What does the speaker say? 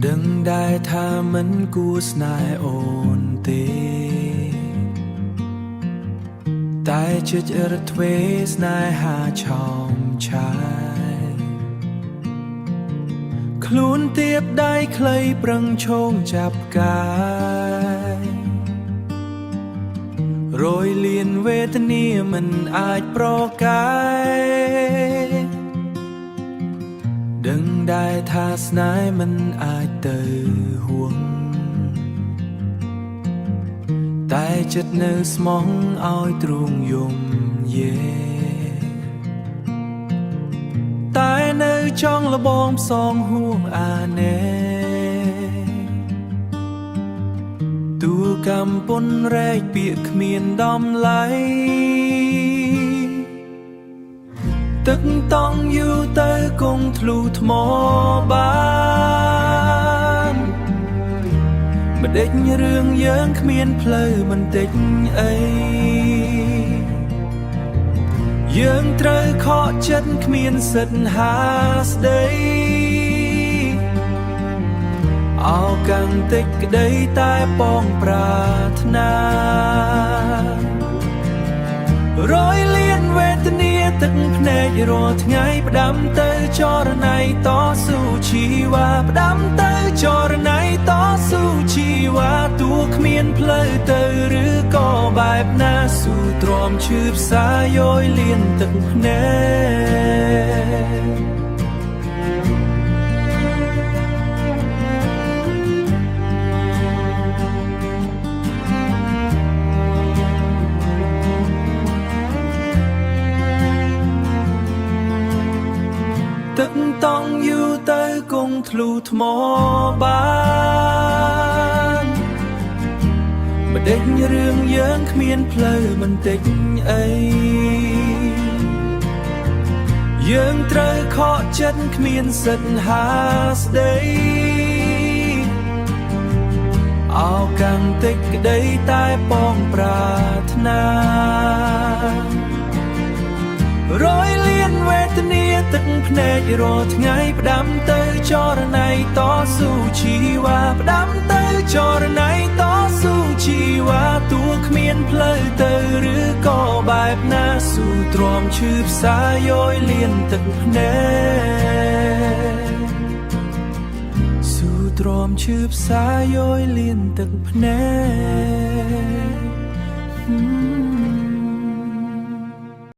ដឹងដែរថាមិនគួរស្នេហ៍អូនទេតែចិត្តរត់ទ្វេស្នេហាឆោមឆាយខ្លួនទៀបដៃខ្លីប្រឹងឈោងចាប់កាយរយលៀនវេទនាមិនអាចប្រកែកដឹងដែរថាស្នេហ៍មិនអាចទៅហួងតែចិត្តនៅស្មងឲ្យទ្រូងយំយេតែនៅចង់លបងផ្សងហួងអាណេទូកម្មពុនរែកពាក្យគ្មានតម្លៃទឹកតង់យូរទៅគង់ធ្លុះថ្មបានម្ដេចរឿងយើងគ្មានផ្លូវមិនតិចអីយើងត្រូវខកចិត្តគ្មានសិទ្ធហាស្ដីអោកាំងតិចក្តីតែបងប្រាថ្នារយលានវេទនាទឹកភ្នែករាល់ថ្ងៃផ្ដាំទៅចរណៃតស៊ូជីវ៉ាផ្ដាំទៅចរណៃតស៊ូជីវ៉ាតួគ្មានផ្លូវទៅឬក៏បែបណាស៊ូទ្រាំឈឺផ្សាយយលៀនទឹកភ្នែកទឹកតង់យូរទៅគង់ធ្លុះថ្មបានម្ដេចរឿងយើងគ្មានផ្លូវមិនតិចអីយើងត្រូវខកចិត្តគ្មានសិទ្ធហាស្ដីអោកាំងតិចក្តីតែបងប្រាថ្នារយលានវេទនាទឹកភ្នែករាល់ថ្ងៃផ្ដាំទៅចរណៃតស៊ូជីវ៉ាផ្ដាំទៅចរណៃតស៊ូជីវ៉ាតួគ្មានផ្លូវទៅឬក៏បែបណាស៊ូទ្រាំឈឺផ្សាយយលៀនទឹកភ្នែកស៊ូទ្រាំឈឺផ្សាយយលៀនទឹកភ្នែក។